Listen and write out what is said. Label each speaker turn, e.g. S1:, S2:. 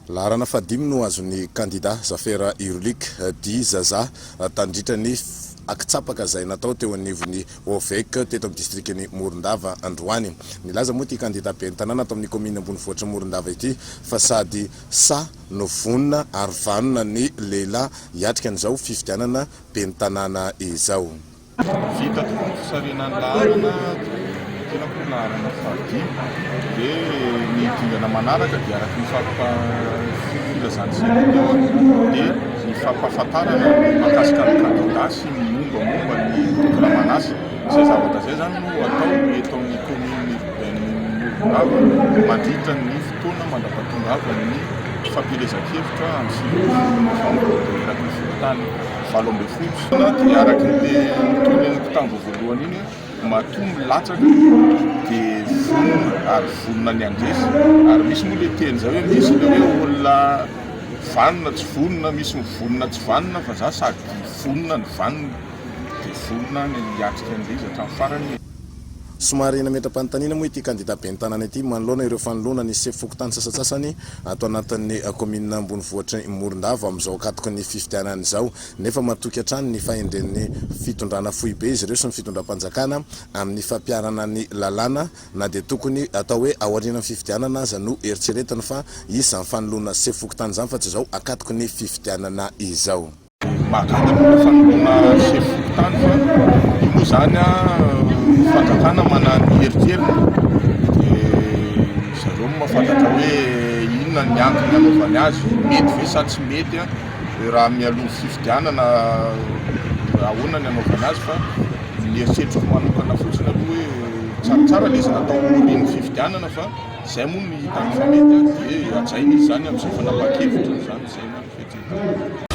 S1: Laharana fahadimy no azon'ny kandida Zafera Irlick dit Zaza tandritra ny akitsapaka izay natao teo anivon'ny OVEC teto amin'ny distrikan'i Morondava androany. Nilaza moa ity kandida ben'ny tanàna ato amin'ny kaominina ambonivohitr'i Morondava ity fa sady sahy no vonona ary vanona ny lehilahy hiatrika an'izao fifidianana ben'ny tanàna izao.
S2: Vita tokoa ny fisarihana ny laharana dia ny tenako no laharana fahadimy dia ny dingana manaraka dia araka ny filazan'ny ceni teo dia ny fampahafantarana ny mahakasika ny kandida sy ny mombamomba ny programan'asa. Izay zavatra izay izany no atao eto amin'ny commune urbaine Morondava mandritra ny fotoana mandra-pahatongavan'ny fampielezan-kevitra amin'ny 19 novambra dia eraky ny fokontany 18. Dia araka ny notorin'ny mpitandro voalohany iny, matoa milatsaka dia vonona ary vonona ny handresy. Ary misy moa ilay teny izay hoe misy ilay hoe olona vanona tsy vonona, misy ny vonona tsy vanona fa za sady vonona no vanona dia vonona ny hiatrika an'ilay izy hatramin'ny farany.
S1: Somary nametra-panontaniana moa ity kandida ben'ny tanàna ity manoloana ireo fanoloana ny sefo fokontany sasantsasany ato anatin'ny kaominina ambonivohitr'i Morondava amin'izao ankatoky ny fifidianana izao nefa matoky hatrany ny fahendren'ny fitondrana foibe izy ireo sy ny fitondram-panjakana amin'ny fampiharana ny lalàna na dia tokony atao hoe aorianan'ny fifidianana aza no eritreretiny fa hisy izany fanoloana sefo fokontany izany fa tsy izao ankatoky ny fifidianana izao.
S2: Mahagaga aloha ilay fanoloana sefo fokontany fa io moa izany ny fanjakana manana ny eritreriny dia zareo no mahafantatra hoe inona ny antony hanaovany azy, mety ve sa tsy mety raha mialoha fifidianana ahoana ny hanaovany azy fa ny eritreritriko manokana fotsiny aloha hoe tsaratsara ilay izy natao aorian'ny fifidianana fa izay moa no hitany fa mety dia hajaina izy izany amin'izay fanapahan-kevitra izany, izay no fihetseham-poko.